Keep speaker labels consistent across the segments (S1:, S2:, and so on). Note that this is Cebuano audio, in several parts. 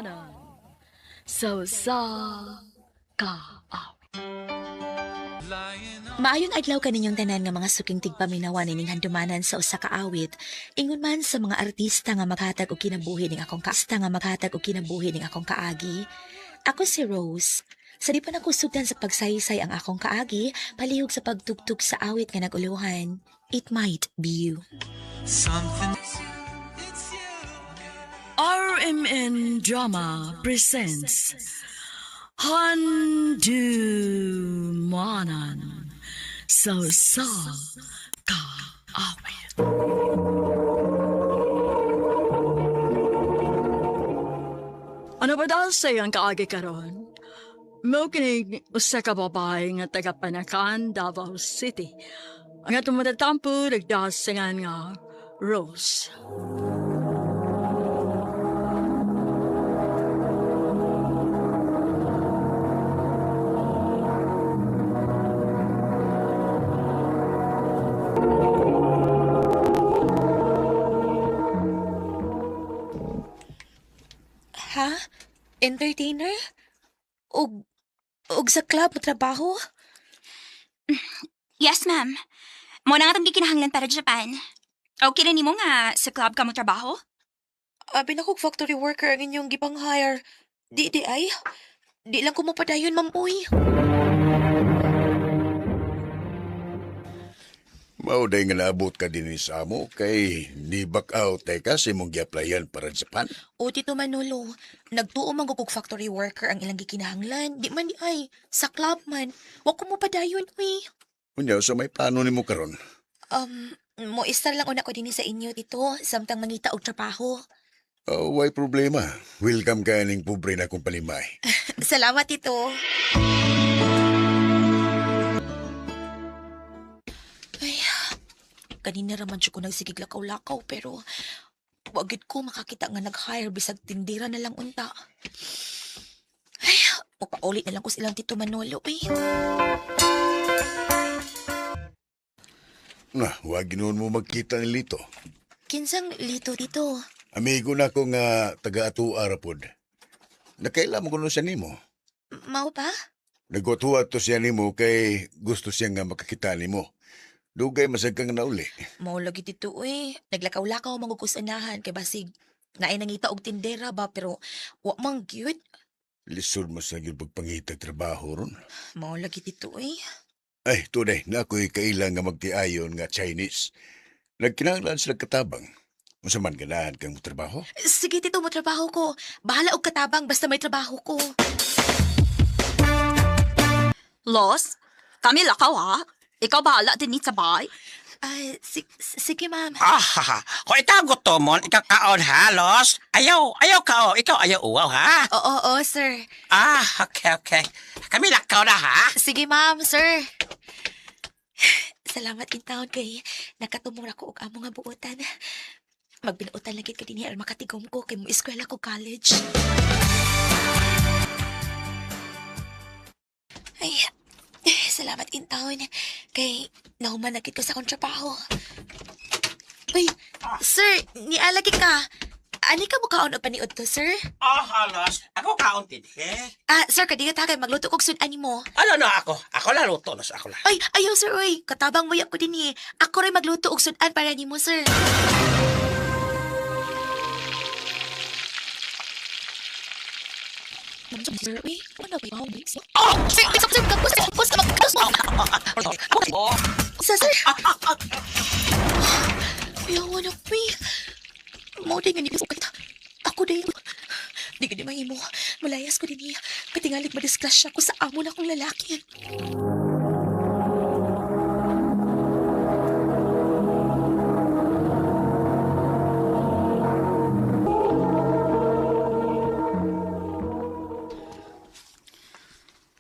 S1: Handumanan sa usa ka awit.
S2: Maayong adlaw kaninyong tanan nga mga suking tigpaminaw nining handumanan sa usa ka awit. Ingon man sa mga artista nga maghatag og kinabuhi ning akong kaasta nga maghatag og kinabuhi ning akong kaagi. Ako si Rose. Sa di pa nakusugdan sa pagsaysay ang akong kaagi, palihog sa pagtugtog sa awit nga nag-uluhan. It might be you.
S3: Something.
S1: RMN Drama presents Handumanan sa usa ka awit. Ano ba dahil sa iyang kaagi karon? Mao kining usa ka babae nga taga Panacan, Davao City. Ang atong matatampo nagdasingan nga Rose.
S2: Ha? Entertainer? Og, og sa club mo trabaho?
S4: Yes, ma'am. Mo na nga itong gikinahanglan para Japan. Okay na nimo nga sa club ka mo trabaho?
S2: Abi na kog factory worker ang inyong gipang-hire. Di di ay. Di lang ko mapadayon, ma'am uy.
S5: Mao day nga naabot ka din sa amo kay ni back out tay ka sa imong gi-applyan para Japan.
S2: O Tito Manolo, nagtuo man ko kog factory worker ang ilang gikinahanglan. Di man di ay, sa club man. Wa ko mopadayon, uy.
S5: Unya sa may plano nimo karon.
S2: Mo istar lang una ko dinhi sa inyo, Tito, samtang mangita og trabaho.
S5: Oh, way problema. Welcome ka ning pobre na akong palimay.
S2: Salamat, Tito. Ay, kanina raman siya ko nagsigig lakaw-lakaw pero wagid ko makakita nga nag-hire bisag tindira na lang unta. Ay, mapaulit na lang ko silang Tito Manolo, eh.
S5: Na, wag ginoon mo magkita ni Lito.
S2: Kinsang lito, Tito.
S5: Amigo na ko nga taga atua ra pod. Nakaila mo kuno siya nimo.
S2: Mao ba?
S5: Nagwatuwa to siya nimo kay gusto siya nga makakita nimo. Dugay masag kang nauli.
S2: Mao lagi Tito, eh. Naglakaw-lakaw man ko sa unahan kay basig naay nangita og tindera ba pero wa man gyud.
S5: Lisod mo sa gyud pagpangitag trabaho ron.
S2: Mao lagi Tito, eh.
S5: Ay, tunay, na ako'y kailang nga magtiayon nga Chinese. Nagkinahanglan sila katabang. Unsa man ganahan kang trabaho?
S2: Sige, Tito, mo trabaho ko. Bahala og katabang basta may trabaho ko.
S4: Los, kami lakaw ha. Ikaw bahala din sa bahay.
S2: Ay, sige, ma'am.
S6: Ah, kung ikaw gutomon, ikaw kaon ha, Los? Ayaw, ayaw kao, ikaw ayaw uwaw ha?
S2: Oo, oo, sir.
S6: Ah, okay, okay. Kami lakaw na ha?
S2: Sige, ma'am, sir. Salamat in town kay nakatumong ra ko og amo nga buotan. Magbinuotan lagi ka dinhi aron makatigom ko kay mo eskwela ko college. Ay, salamat in town kay nahuman na gid ko sa akong trabaho. Uy, sir, nialagi ka. Ani ka mukaon og paniud to, sir?
S6: Ah, Los, ako kaon din, eh.
S2: Ah, sir, kadiyo ta kay magluto kog sud-an nimo.
S6: Ano na ako? Ako la luto, Los, ako la.
S2: Ay, ayaw sir, oy. Katabang mo ko din eh. Ako rin magluto og sudan para nimo, sir. Sir, uy. Ano ba yung
S6: Oh!
S2: Sir, sir, sir, kapos, kapos, kapos,
S6: Oh!
S2: Sir, sir. Ayaw, ano, uy. Mo din nga nito. Ako din. Di ka di mahimo. Malayas ko din eh. Katingalig madisgrasya ko sa amo na kong lalaki.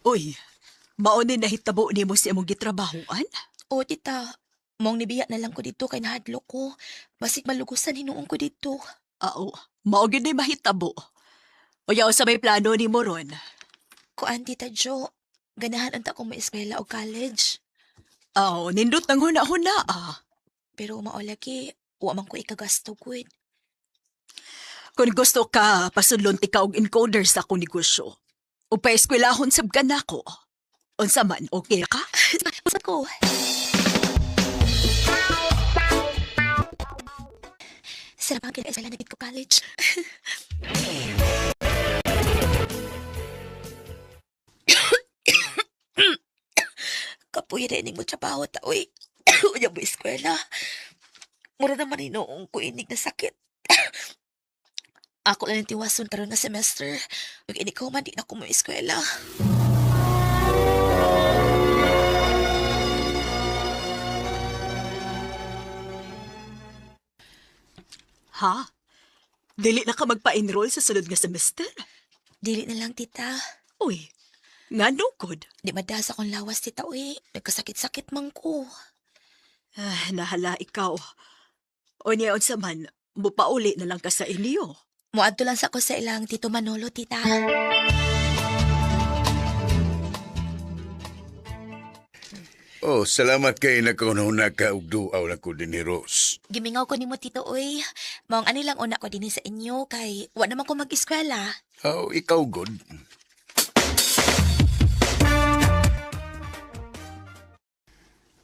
S7: Uy, mao ni nahitabo nimo sa imong gitrabahoan?
S2: O, tita. Mong nibiya na lang ko dito kay nahadlok ko. Basig malugusan hinuon ko dito.
S7: Oo, mao gyud ni mahitabo. Uya sa may plano nimo ron.
S2: Kuan, Tita Jo. Ganahan unta kong maeskwela o college.
S7: Oo, nindot nang huna-huna ah.
S2: Pero maolagi, wa man ko ikagasto gud.
S7: Kung gusto ka, pasudlon ti ka og encoder sa akong negosyo. O paeskwelahon sab ka nako. Unsa man, okay ka?
S2: Usap ko. Sarap ang kinaisala na ko college. Kapuya na ining mo trabaho ta, uy. Unya mo eskwela. Mura naman inoong ko inig na sakit. Ako lang tiwason karon nga semester. Ug inig ko man di na ko mo eskwela.
S7: Ha? Dili na ka magpa-enroll sa sunod nga semester?
S2: Dili na lang, tita.
S7: Uy, ngano gud?
S2: Di madas akong lawas, tita, uy. Nagkasakit-sakit man ko.
S7: Ah, nahala ikaw. O niya unsa man, mupauli na lang ka sa inyo.
S2: Muadto lang sa ko sa ilang Tito Manolo, tita.
S5: Oh, salamat kay nakaunahuna ka og duaw na ko din ni Rose.
S2: Gimingaw ko nimo, tito, uy. Maong ani lang una ko dinhi sa inyo kay wa naman ko mag-eskwela.
S5: Oh, ikaw good.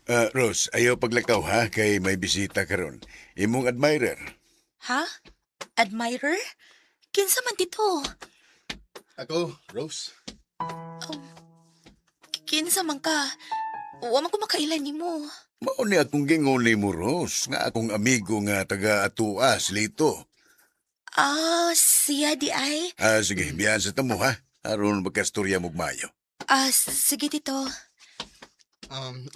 S5: Ah, Rose, ayaw paglakaw ha kay may bisita karon. Imong admirer.
S2: Ha? Admirer? Kinsa man, tito?
S3: Ako, Rose.
S2: Kinsa man ka? Wa man ko makailan nimo.
S5: Mao ni akong gingon nimo Rose, nga akong amigo nga taga Atuas, Lito.
S2: Ah, siya di ay.
S5: Ah, sige, biyan sa tamo ha. Aron magkastorya mo mayo.
S2: Ah, sige, tito.
S3: Um,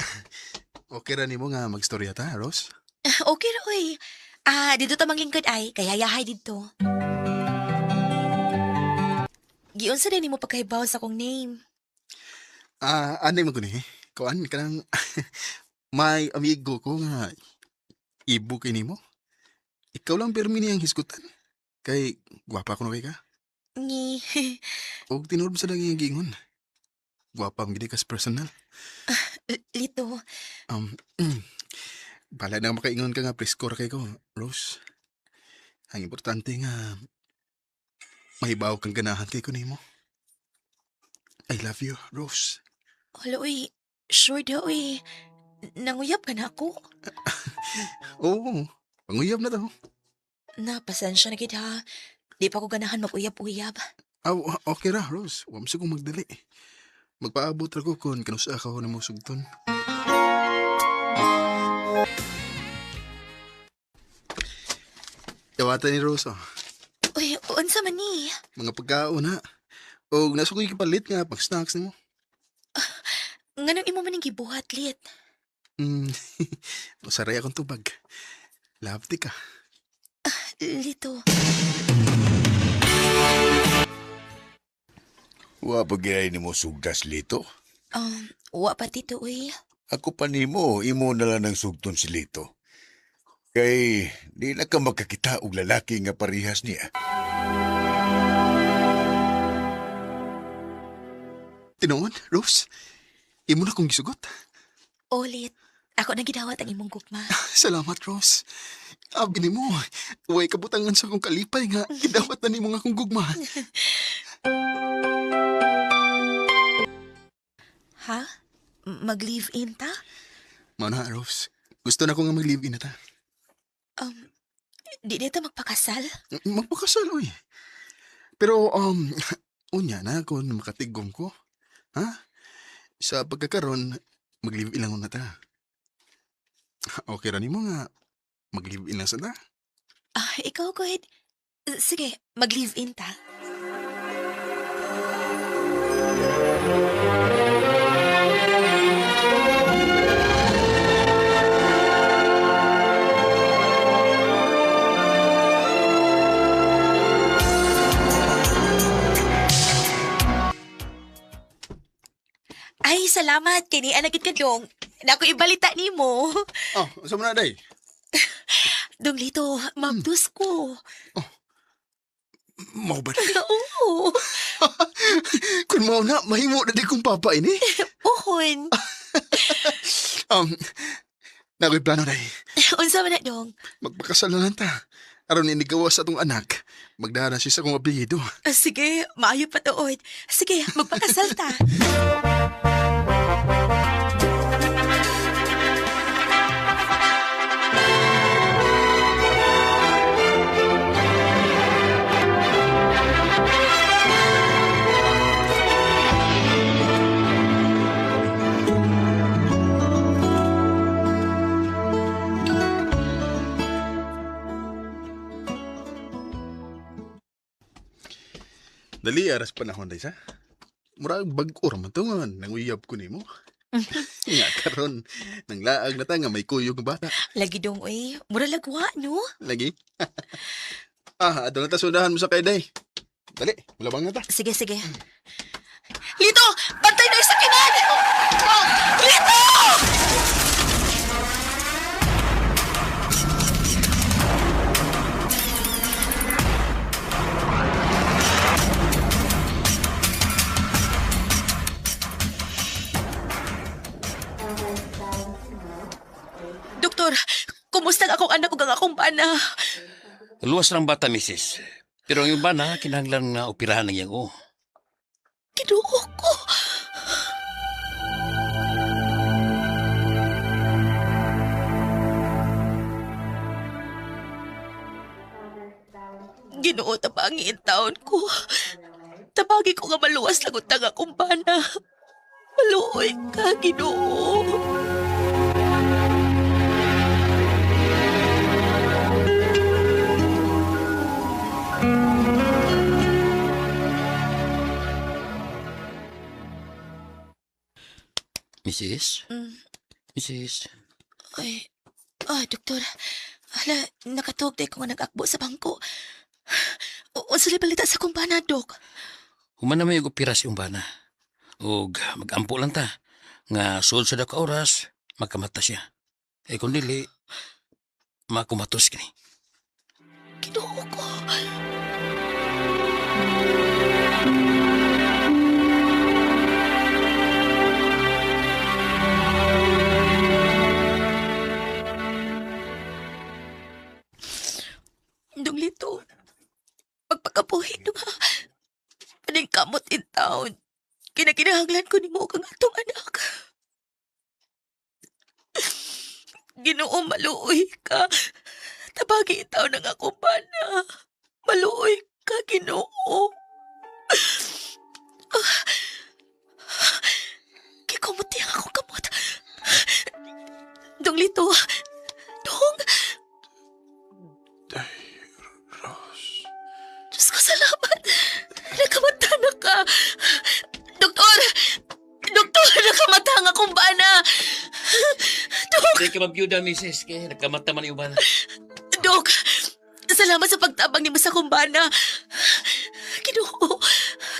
S3: okay ra nimo nga magstorya ta, Rose?
S2: Okay ra, uy. Ah, dito ta manglingkod ay, kaya yahay dito. Giunsa din nimo pagkahibaw sa akong name.
S3: Ah, anay man ko ni. Kuan kanang may amigo ko nga ibo kay nimo. Ikaw lang pirmi niyang hisgutan. Kay gwapa kuno kay ka.
S2: Ngi.
S3: Og tinuod sa lang iyang giingon. Gwapa ang gid ka sa personal.
S2: Lito.
S3: Um, bala na makaingon ka nga presko ra kay ko, Rose. Ang importante nga mahibaw kang ganahan kay ko nimo. I love you, Rose.
S2: Hala, uy. Sure daw, uy. Nanguyab ka na ako.
S3: Oo, panguyab na to.
S2: Na, pasensya na gid ha. Di pa ko ganahan mag-uyab-uyab.
S3: Aw, okay ra, Rose. Wa man kong magdali. Magpaabot ra ko kon kanusa ka ko nimo sugton. Dawatan ni Rose, oh.
S2: Uy, unsa man ni?
S3: Mga pagkaon ha. Og nasa ko'y kapalit nga pag snacks nimo.
S2: Nganong imo man ning gibuhat, Lit?
S3: Mm. Masaray akong tubag. Love ti ka.
S2: Lito.
S5: Wa pa ginay nimo sugdas, Lito.
S2: Wa pa, tito, uy.
S5: Ako pa nimo, imo na lang ang sugton si Lito. Kay di na ka makakita og lalaki nga parihas niya.
S3: Tinuod, Rose. Imo na kong gisugot.
S2: Ulit. Ako na gidawat ang imong gugma.
S3: Salamat, Rose. Abi nimo, way kabutangan sa akong kalipay nga gidawat na nimo nga akong gugma.
S2: Ha? Mag-live-in ta?
S3: Mao na, Rose. Gusto na ko nga mag-live-in na ta.
S2: Um, di dito magpakasal?
S3: Magpakasal, oy. Pero, unya na kung makatigom ko. Ha? Sa pagkakaron, mag-live-in lang na ta. Okay ra nimo nga mag-live-in lang sa ta.
S2: Ah, ikaw, go ahead. Sige, mag-live-in ta. Ay, salamat. Kay ni anagit ka dong. Nako ibalita nimo.
S3: Oh, sa mo na, day?
S2: Dong Lito, mabdus ko.
S3: Mao ba?
S2: Oo.
S3: Kung mao na, mahimo na di kong papa ini.
S2: Uhon.
S3: Um, Na ako'y plano, day.
S2: Unsa man na dong?
S3: Magpakasal na lang ta. Aron inigawa sa atong anak, magdara siya sa akong apelyido.
S2: Ah, sige, maayo pa tuod. Sige, magpakasal ta.
S3: Dali, aras panahon, day sa. Murag bag-o ra man to nga, nanguyab ko nimo. Nga karon, nanglaag na ta nga may kuyog nga bata.
S2: Lagi dong, uy. Mura lagwa, no?
S3: Lagi. Adto na ta sudahan mo sa kay day. Dali, mulabang na ta.
S2: Sige, sige. Lito! Bantay na isa kinan! Lito! Doktor, kumusta ang akong anak ug ang akong bana?
S6: Luwas lang bata, misis. Pero ang iba na, kinahanglan nga operahan ng iyang o.
S2: Kinuo ko. Ginoo, tabangi in taon ko. Tabagi ko nga maluwas lang utang akong bana. Maluoy ka, Ginoo.
S6: Misis?
S2: Mm.
S6: Misis?
S2: Ay, doktor. Hala, nakatuog day ko nga nag-akbo sa bangko. Unsa balita sa akong bana, dok?
S6: Human na may opera si umbana. Og magampo lang ta. Nga sulod sa ka oras, magkamata siya. Eh kung dili, makumatos kini.
S2: Kinuo ko. Dong Lito, pagpakapuhi nung ha, paningkamot in town. Kinakinahanglan ko ni mo kang atong anak. Ginoo, maluoy ka. Tabagi itaw ng akong bana. Maluoy ka, Ginoo. Kikumuti ang akong kamot. Dong Lito. Dong.
S3: Rose.
S2: Diyos ko, salamat. Nakamata na ka. Doktor! Doktor, nakamata ang akong bana. Dok!
S6: Hindi ka mabiyuda, misis. Kaya nagkamata man yung bana.
S2: Dok, salamat sa pagtabang nimo sa kumbana. Ginoo,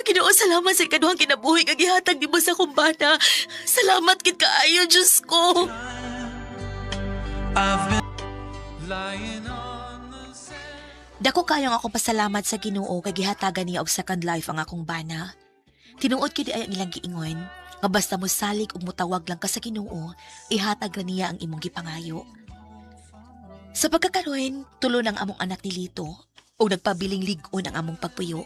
S2: Ginoo, salamat sa ikaduhang kinabuhi nga gihatag nimo sa kumbana. Salamat kid kaayo, Diyos ko. Dako kayong akong pasalamat sa Ginoo kay gihatagan niya og second life ang akong bana. Tinuod kid ay ang ilang giingon nga basta mo salig ug motawag lang ka sa Ginoo, ihatag ra niya ang imong gipangayo. Sa pagkakaroon, tulo ng among anak ni Lito o nagpabiling lig-on ang among pagpuyo.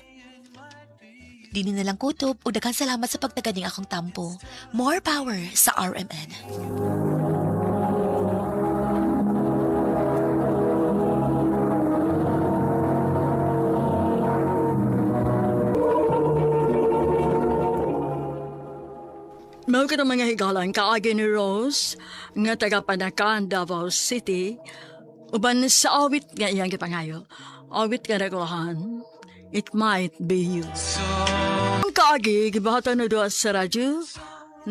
S2: Dini na lang kutob o daghan salamat sa pagtaganing akong tampo. More power sa RMN.
S1: Mao ka mga higalan kaagi ni Rose nga taga Panacan, Davao City, uban sa awit nga iyang gipangayo. Awit nga nagulahan, It Might Be You. Ang kaagi gibahatan na doon sa radyo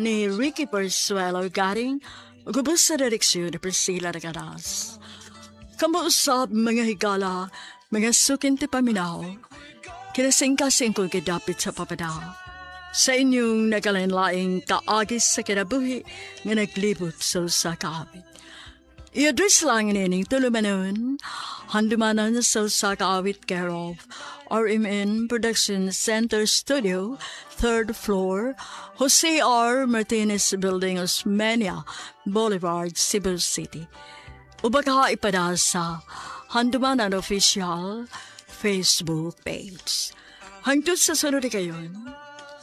S1: ni Ricky Persuelo Garing, gubos sa direksyon ni Priscilla Regadas. Kamuusap mga higala, mga sukin ti paminaw, kinasingkasing kong gidapit sa papadao sa inyong nagalain-laing kaagis sa kinabuhi nga naglibot sa usa ka awit. I-address lang nining tulumanon, Handumanan sa usa ka awit care of RMN Production Center Studio, third floor, Jose R. Martinez Building, Osmeña Boulevard, Cebu City. Uba ka ipada sa Handumanan Official Facebook page. Hangtod sa sunod kayon,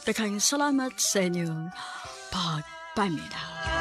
S1: daghang salamat sa inyong pagpaminaw.